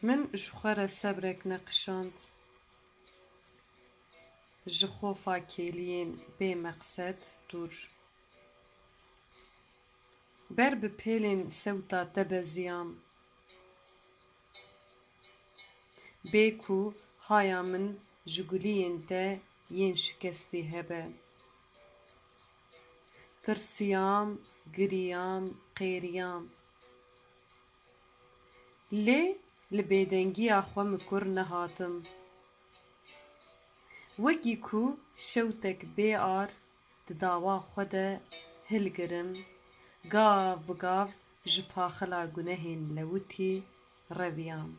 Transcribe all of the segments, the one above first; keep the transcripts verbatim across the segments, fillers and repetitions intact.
Min ji xwe re sebrek neqişand. Ji xofa kêliyên bê meqsed dûr. Ber bi pêlên sewta te beziyam. Bê ku haya min ji guliyên te yên şikestî hebe. Tirsiyam, giriyam, qêriyam. Lê li bêdengiya xwe mikur nehatim. Wekî ku şewtek bê ar di dawa xwe de hilgirim, gav bi gav ji paxila gunehên lewitî reviyam.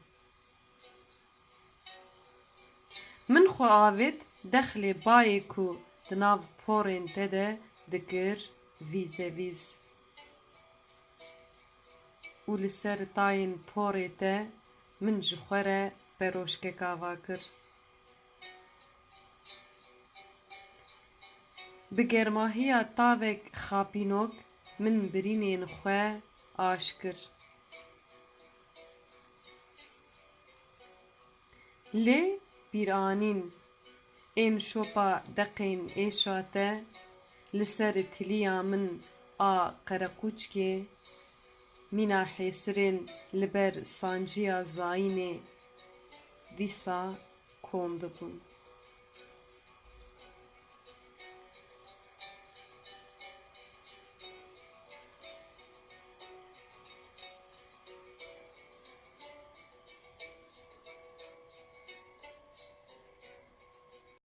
Min xwe avêt dexlê bayê ku di nav porên te de dikir vîzevîz. Û li ser tayên porê te min ji xwe re peroşkek ava kir. Bi germahiya tavek xapînok min birînên xwe aş kir. Lê bîranîn ên şopa deqên êşa te li ser tiliya min a qereqûçkê, mîna hêsirên li ber sanciya zayînê dîsa kom dibûn.